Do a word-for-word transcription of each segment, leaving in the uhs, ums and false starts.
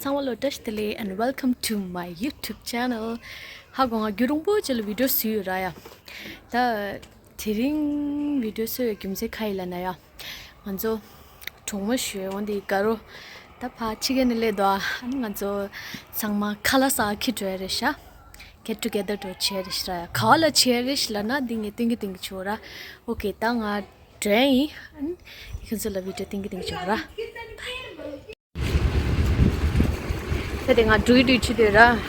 ཚང་མ་ལ་བཀྲ་ཤིས་བདེ་ལེགས། And welcome to my YouTube channel. ཧ་གོ་ང་རྒྱུན་རིང་པོ་ཅིག་ལ་བི་ཌི་ཡོ་བཟོས་ཡོད་ར་ཡ། ད་དེ་རིང་བི་ཌི་ཡོ་བཟོ་བའི་རྒྱུ་མཚན་ག་ཡིན་ལབ་ན་ཡ། ང་ཚོ་གྲོགས་མོ་ཞུ་འོང་དེ་དགའ་རོ། ད་ཕ་ཕྱི་རྒྱལ་ནས་སླེབས་འདུག་ཨ་ནི་ང་ཚོ་ཚང་མ་ཁ་ལག་ཟ་ཁྱི་འགྲོ་ཡ་རེད་ཤག Get together འགྲོ་བྱས་རེད་ཤག་ར་ཡ། ག་བ་ལ་བྱས་རེད་ཤག་ལབ་ན་འདི་ངས་སྟོན་གི་སྟོན་གི་བྱོས་ར། ཨོ་ཀེ་ད་ང་འགྲོ་ཡ་ཡིན། ཨ་ནི་ཁྱེད་ཚོ་ལ་བི་ཌི་ཡོ་སྟོན་གི་སྟོན་གི་བྱོས་ར། ད་དེ་ང་འགྲོ་གི་འགྲོ་གི་བྱེད་དུས་ར།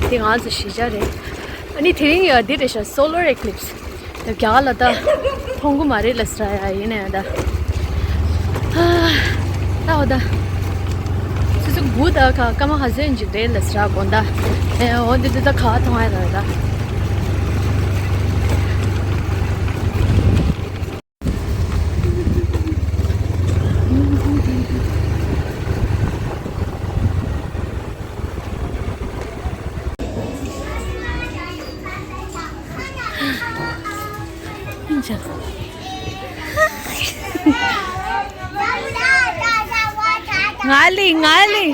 དེ་ང་ཚོ་གཞིས་ཆགས་རེད། ཨ་ནི་དེ་རིང་ཡ་འདི་རེད་ཤག Solar eclipse ད་རྒྱ་གར་ལ་ད་མཐོང་གི་མ་རེད་ལབ་ས་ར་ཡ། ཡིན་ན་ཡང་ད། ད་འོ་ད། ཆུ་ཚོད་དགུ་དང་ཁ་སྐར་མ་ཁ་ཤས་ཅིག་རེད་ལབ་ས་ར་དགོང་དག་ཨེ་འོ་འདི་འདི་ད་ག་བ་མཐོང་ཡ་ར་ད། ང་ལི་ང་ལི།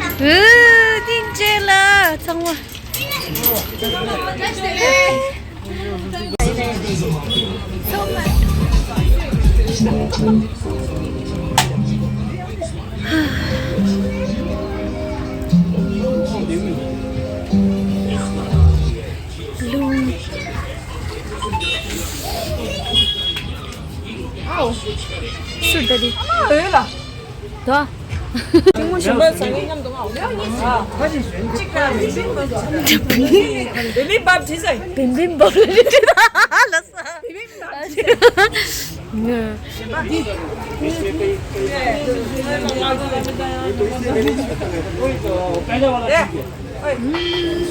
ཨུ། སྙིང་རྗེ་ལ་ཚང་མ། ལུང་། སུ་ད་དེ། ཨ་མ་འོད་ལ། ད། ཅིག་མོ་ཞིམ་པ་ཟ་མཁན་མཉམ་དུ་ང་འོ་ཡ་གཉིས་ཟ། གཅིག་ལ་བི་བིམ་བབ། བི་བིམ་བབ་བྲིས་ཟེར། བི་བིམ་བབ་ལ་བྲིས་ད་ལ་ས། བི་བིམ་བབ་བྲིས།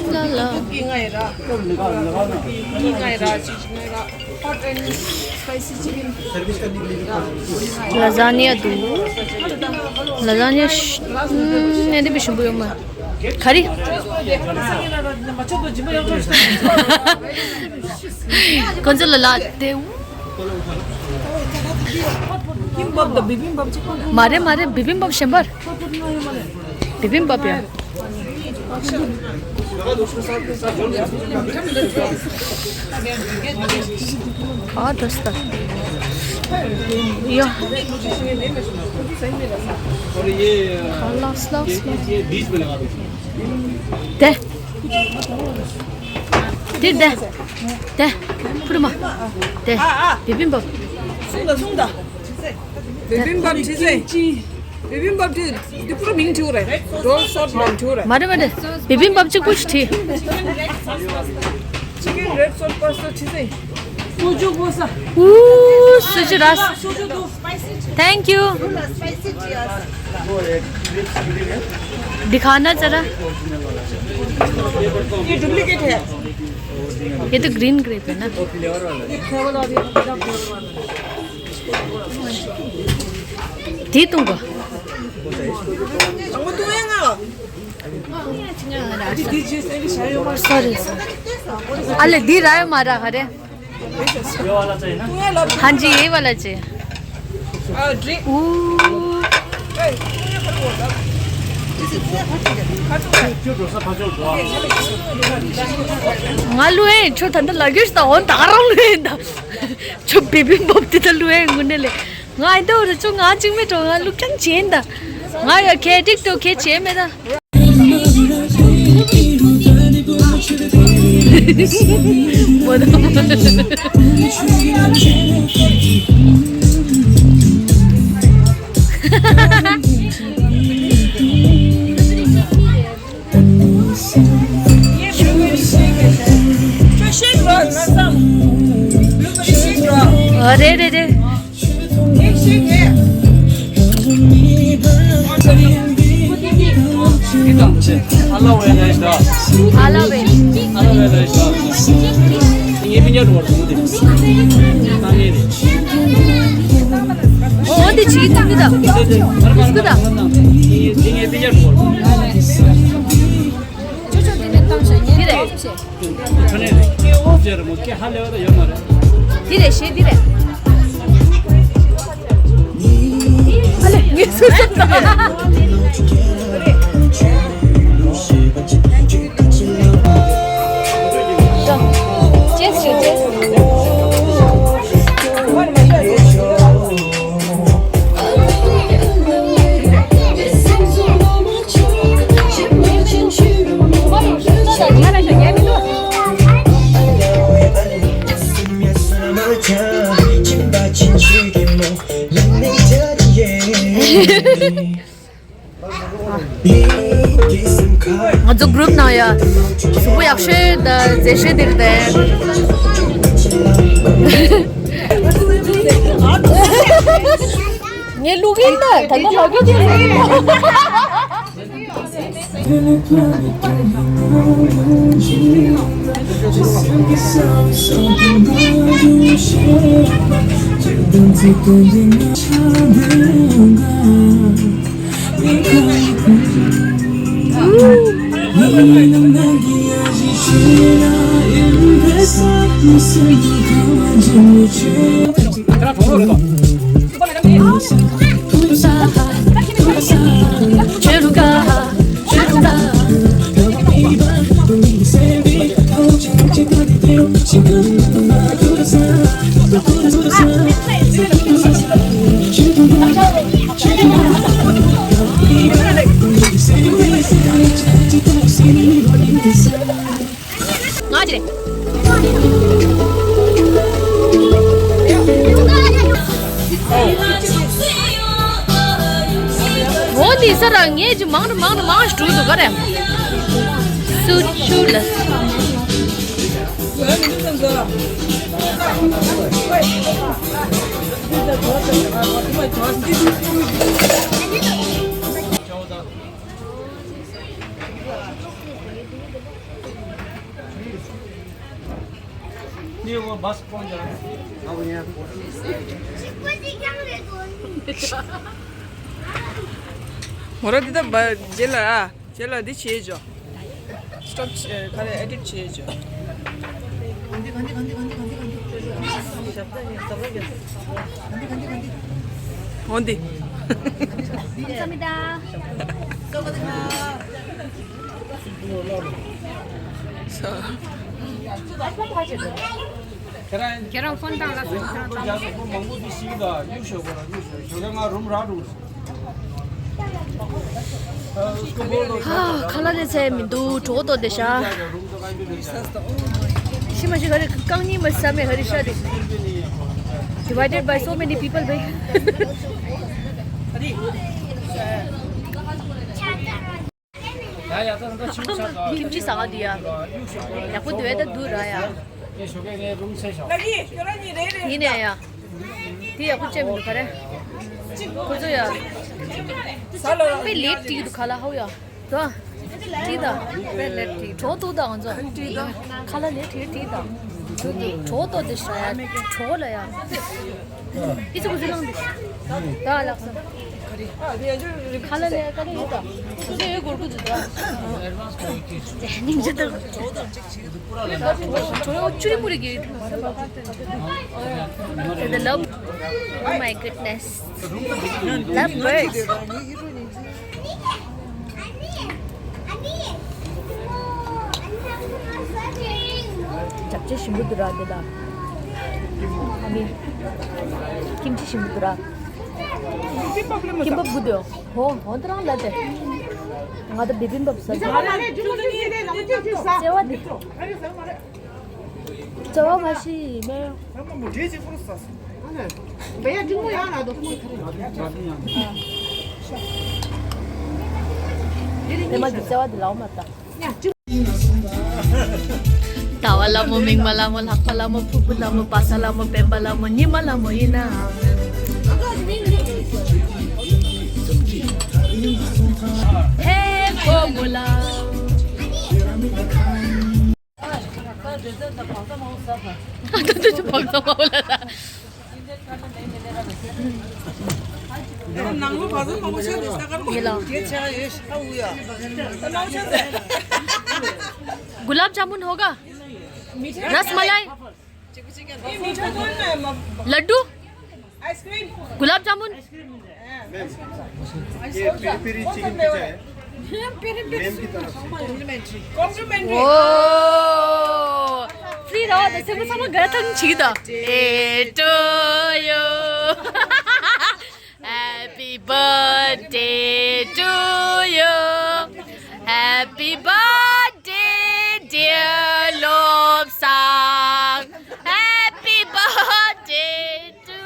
ལ་ལ། ལ་ཟ་ཉེ་འདུག་ལ་ཟ་ཉེ་ནས་འདི་བི་ཞིམ་པོ་ཡོད་མ། ག་རེ། ཁོ་ཚོ་ལ་ལ་དེ། མ་རེད་མ་རེད། བི་བིམ་བབ་གཞན་པ་རེད། བི་བིམ་བབ་ཡ། ཨ་ད་སྟ། ཡ། ལགས་ལགས་ལགས། དེ། དེ་དེ། དེ། ཕུར་མ། དེ། བི་བིམ་བབ། སུང་ད་སུང་ད། བི་བིམ་བབ་བྲིས་ཟེར། བི་བིམ་བབ་བྲིས། འདི་པུ་ར་མིང་བྲིས་རེད། རོལ་སོལ་མིང་བྲིས་རེད། མ་རེད་མ་རེད། བི་བིམ་བབ་གཅིག་པུ་ཞིག་བྲིས། ཅི་ཀེན་རེད་སོལ་པ་སོ་བྲིས་ཟེར། སོ་ཇུ་གོ་ས། ཨུ། སོ་ཇུ་ར། སོ་ཇུ་དུ། Thank you. दिखाना जरा। ये डुप्लीकेट है। ये तो ग्रीन ग्रेप है ना। ये फ्लेवर वाला है। དེ་བཏུང་གོ། སོ་རི་སོ་རི། ཨ་ལེ་འདི་ར་ཡོད་མ་ར་ཧ་རེ། हाँ जी, ये वाला चाहिए। ཨ་འདི། ཨུ། ང་ལུ་ཨེ་ཁྱོད་ད་ལྟ་ལ་རྒྱུས་ད་འོན་ད་རང་ལུ་ཨེ་ད། ཁྱོད་བི་བིམ་བབ་དེ་ད་ལུ་ཨེ་དངོས་གནས་ལས། ང་ཨེ་ད་འོ་ར་ཁྱོད་ང་གཅིག་མེད་འགྲོ། ང་ལུ་ཀྱང་བྱེད་ད། ང་ཡ་ཁེ་ཏིག་ཏོ་ཁེ་བྱེད་མེད་ད། རེད་རེད་རེད། འོ་འདི་ཅིག་ཏང་གི་ད། ཏང་གི་ད། འདི་རེད། ཁ་ནས་རེད། སྐད་ཧ་ལས་པ་ད་ཡོད་མ་རེད། འདི་རེད། གཞས་འདི་རེད། ཨ་ལེ། ངས་སུ་སུ་དང་། ཅེས་ཞུ་ཅེས། ང་ཚོ་གུ་རུབ་ནང་ཡ་གཟུགས་པོ་ཡག་ཤོས་དང་མཛེས་ཤོས་དེ་རེད་དེ། ངས་བླུག་གིན་ད་ད་ལྟ་ལོག་གི་དེ་རེད། ང་ཅི་རེད། འོ་འདི་ས་ར་ངས་ཅི་མང་རུ་མང་རུ་མང་ཞིག་འགྲོ་འདུག་ག་རེ། སུ་ཆུ་ལ། མོ་ར་འདི་ད་བ་རྗེས་ལ་ཨ། རྗེས་ལ་འདི་བྱེད་ཆོག Stop བྱེད་ག་རེ་edit བྱེད་ཆོག་འོ་འདི། ཁྱེད་རང་ཕོན་བཏང་ལ་སོང་། ཁྱེད་རང་བཏང་། མང་པོ་འདི་ཞིག་ད་གཡུག་ཞོག་གོ་ར་གཡུག་ཞོག་ཞོག་ང་རུམ་ར་རུ། ཧ། ཁ་ལག་ལས་ཚད་མི་འདུག་གྲོགས་ཏོ་དེ་ཤ། ཤི་མ་ཤི་ཧ་རི་རྐང་གཉིས་མ་ཟ་མེད་ཧ་རི་ཤ་དེ། Divided by so many people བས། ཁིམ་ཆི་ཟ་ག་འདི་ཡ། ཡག་པོ་འདུག་ད་འདུག་ར་ཡ། ཡིན་ནས་ཡ། དེ་ཡག་པོ་བྱས་མི་འདུག་ག་རེ། ཁོ་ཚོ་ཡ། དཔེ་ལེགས་བྲིས་འདུག་ཁ་ལག་ཧའོ་ཡ། དོ། བྲིས་ད། དཔེ་ལེགས་བྲིས། གྲོགས་འདུག་ད་ང་ཚོ། ཁ་ལག་ལེགས་བྲིས་བྲིས་ད། གྲོགས་ཏོ་དེ་ཤ་ཡ། གྲོགས་ལ་ཡ། ཨི་ཚོ་གུ་ཚོ་ལངས་འདུག་ད་ལགས་སོ། ཁ་ལ་ལས་ཀ་ལས་ཡོད་དམ། ཟེ་ཡོད་གོར་གུ་འདུག་ད། སྙིང་རྗེ་དང་། ཁྲོ་ཡོང་ཅུ་རི་མུ་རི་གི། The love. Oh my goodness. Love birds. ཅབ་ཅེ་ཞིམ་པོ་འདུག་ར་དེ་ལ། ཨ་མི། ཁིམ་ཆི་ཞིམ་པོ་འདུག་ར། ཁིམ་པབ་དགོས་འདུག་ཧོ་ཧོ་དེ་རང་ལ་དེ། ང་ད་བི་བིམ་པབ་ཟ་གི། བརྩེ་བ་དེ། བརྩེ་བ་མ་ཤི་མེ། དེ་མ་གི་བརྩེ་བ་དེ་ལའོ་མ་ད། ཟླ་བ་ལྷ་མོ། མིག་དམར་ལྷ་མོ། ལྷག་པ་ལྷ་མོ། ཕུར་བུ་ལྷ་མོ། བ་ས་ལྷ་མོ། སྤེན་པ་ལྷ་མོ། ཉི་མ་ལྷ་མོ་ཡིན་ན། ཧེ་ཕོ་མོ་ལ། ད་དུ་བག་ཚ་མ་འོ་ལ་ད། ནང་ལོ་བག་ཚ་མ་འོ་ཤ་དེ་ཤ་ཀར་མ། ཡེ་ལ། དེ་ཆ་ཡོད་ཤ་འུ་ཡ། ད་ནང་ཤ་ཟེར། गुलाब जामुन होगा? रसमलाई। लड्डू, आइसक्रीम, गुलाब जामुन। मैम, ये पेरी पेरी चिकन पिज़्ज़ा है। मैम की तरफ से। कॉम्प्लीमेंट्री। ओ, फ्री रहो, जैसे वो सब गलत हम छीदा। ए to you. Happy birthday to you. Happy birthday, dear Lobsang. Happy birthday to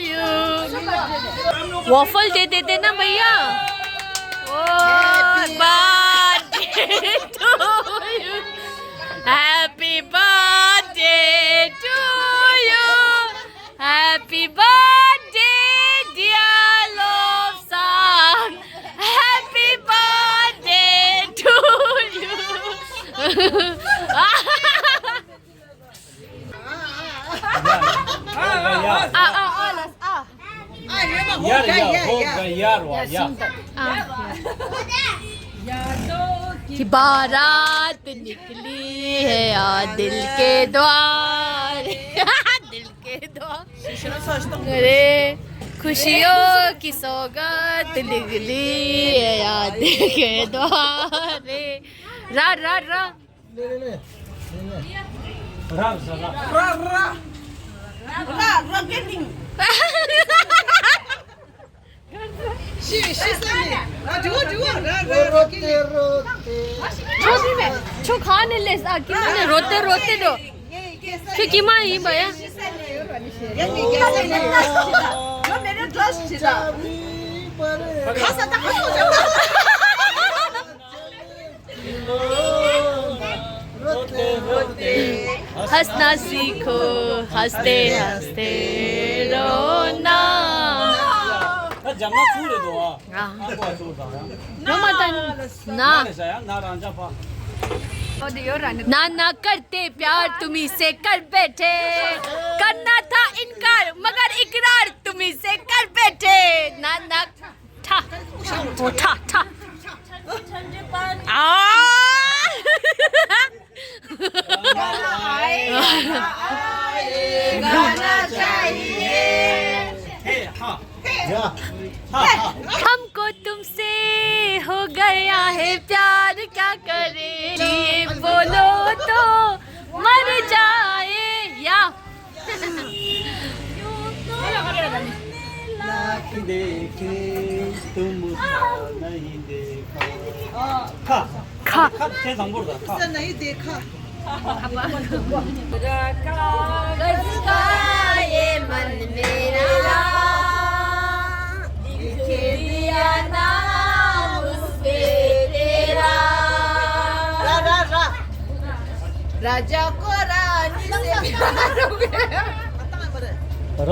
you. Waffle दे देते ना भैया। ओ, birthday to you. Happy birthday to you. Happy birthday, dear Lobsang. Happy birthday to you. आ, आ, आ, लस, आ। यार, यार, हो गया, यार, वाह, यार। कि बारात निकली है या दिल के द्वार, दिल के द्वार। अरे, खुशियों की सौगात निकली है या दिल के द्वार। रा, रा, रा। छो खाने ले सा कि मैंने रोते रोते दो। क्यों कि माँ ही भैया। हंसना सीखो, हंसते हंसते रोना। ད་འཇམ་ན་ཚུར་རེད་དོ། ཨ། ཨ་ཁོ་ཚུར་དང་ཡང་། ཡོང་མ་ད་ན། ན་རེད་ཤག་ཡང་ན་རང་ཅག་ཕ། नाना करते प्यार तुम्ही से कर बैठे, करना था इनकार मगर इकरार तुम्ही से कर बैठे। नाना ठा, ओ ठा ठा। आ। गाना चाहिए। हमको तुमसे हो गया है प्यार, क्या करें? ये बोलो तो मर जाए या। लाख देखे तुमको नहीं देखा। खा। खा। खा, ཁ་ཚན་བཟང་པོ་རེད་ད། ཁ། नहीं देखा। कागज का ये मन मेरा, लिख दिया नाम उस पे तेरा। राजा को रानी से प्यार हो गया। र।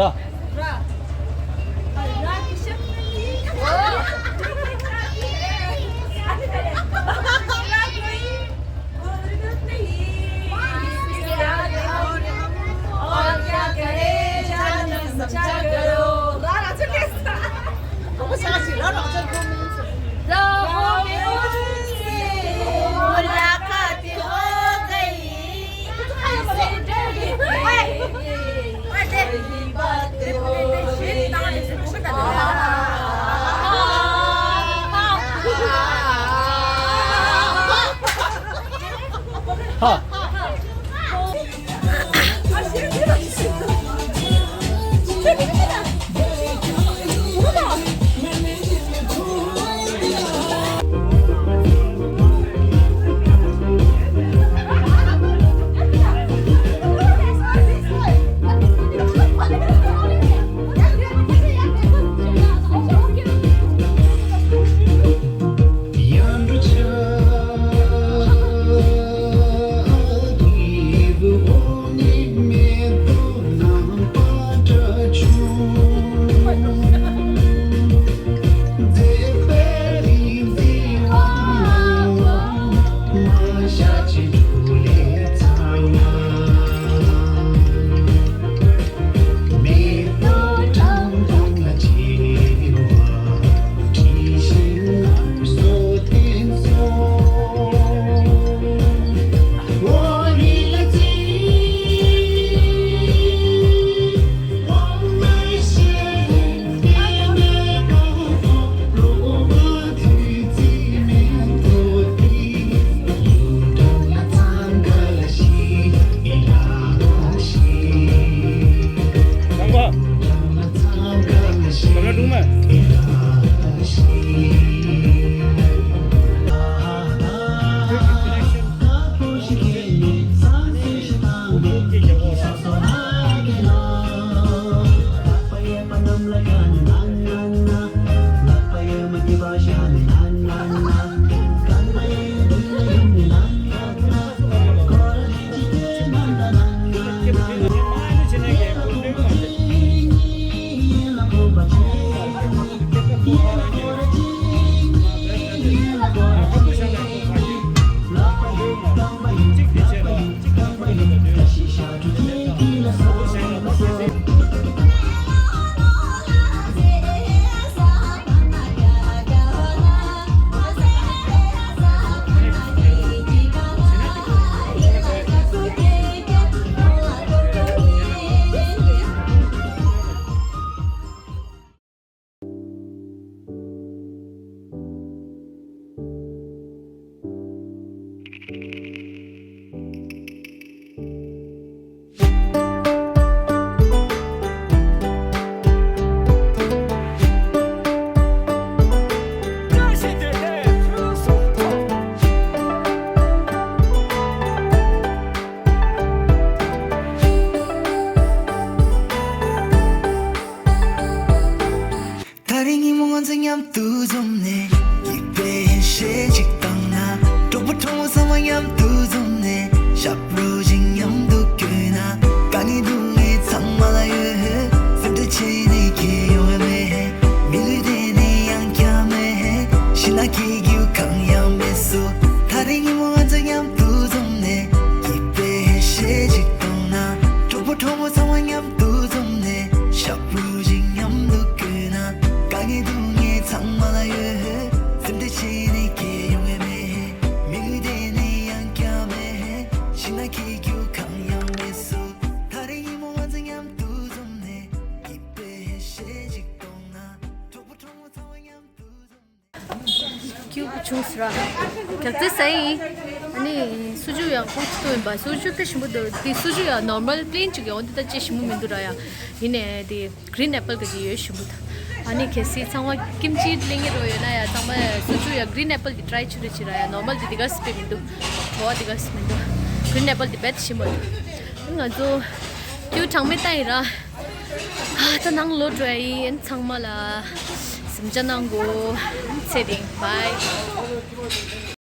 मुलाकात हो गई। ད་རེས་ཉིན་མོ་ང་ཚོ་མཉམ་དུ་འཛོམས་ནས། སྐྱིད་པའི་ཧེ་ཧེ་ཅིག་བཏང་ན། གྲོགས་པོ་གྲོགས་མོ་ཚང་མ་མཉམ་དུ་འཛོམས་ནས། ཞབས་བྲོ་ཞིག་མཉམ་དུ་བསྐྱོན་ན། དཀའ་ངལ་སྡུག་བསྔལ་ཚང་མ་ལ་ཡོད། སེམས་ཁྲལ་བྱས་ནས་ཁྱད་ཡོང་བ་མེད། མི་ལུས་བསྡད་ནས་ཡང་བསྐྱར་མེད། ཤི་ན་སྐྱིད་རྒྱུ་གང་ཡང་མེད་སོ། ད་རེས་ཉིན་མོ་ང་ཚོ་མཉམ་དུ་འཛོམས་ནས། སྐྱིད་པའི་ཧེ་ཧེ་ཅིག་བཏང་ན། གྲོགས་པོ་གྲོགས་མོ་ཚང་མ་མཉམ་དུ་འཛོམས་ནས། ཞབས་བྲོ་ཞིག་མཉམ་དུ་བསྐྱོན་ན། དཀའ་ངལ་སྡུག་བསྔལ་ཚང་མ་ལ་ཡོད། སེམས་ཁྲལ་བྱས་ནས་ཁྱད་ཡོང་བ་མེད། མི་ལུས་བསྡད་ནས་ཡང་བསྐྱར་མེད། ཤི་ན་སྐྱིད་རྒྱུ་གང་ཡང་མེད་སོ། ད་རེས་ཉིན་མོ་ང་ཚོ་མཉམ་དུ་འཛོམས་ནས། སྐྱིད་པའི་ཧེ་ཧེ་ཅིག་གཏོང་ན། གྲོགས་པོ་གྲོགས་མོ་ཚང་མ་མཉམ་དུ་འཛོམས་ནས། སྐྱིད་པོ་བྱུང་སོང་ར། རྒྱག་རྩེ་ཟ་ཡིན། ཨ་ནི་སུ་ཇུ་ཡང་ཁོང་ཚོ་ཡིན་པ། སུ་ཇུ་དཔེ་ཞིམ་པོ་འདུག་དེ་སུ་ཇུ་ཡང་ནོར་མལ་པི་ལེན་གཅིག་ཡོང་དེ་ད་ཅེ་ཞིམ་པོ་མི་འདུག་ར་ཡ། ཡིན་ནས་དེ་གི་རིན་ཨེ་པལ་གི་ཅིག་ཡོད་ཞིམ་པོ་ད། ཨ་ནི་གལ་སྲིད་ཚང་མ་ཀིམ་ཅི་ལེན་གི་རོ་ཡོད་ན་ཡ། ཚང་མ་སུ་ཇུ་ཡ་གི་རིན་ཨེ་པལ་དེ་ཊ་རའི་བྱེད་རེ་བྱེད་ར་ཡ། ནོར་མལ་དེ་དེ་ག་སི་དཔེ་མི་འདུག་བྲོ་བ་དེ་ག་སི་མི་འདུག་གི་རིན་ཨེ་པལ་དེ་རྦད་ཞིམ་པོ་འདུག་ང་ཚོ་ཀྱུ་གྲངས་མེད་ལྟ་ཡིན་ར། ཨ་ད་ནང་ལོག་འགྲོ་ཡ་ཡིན། ཚང་མ་ལ་གཟིམ་འཇག་གནང་དགོས། ཚེ་རིང་བྷའི།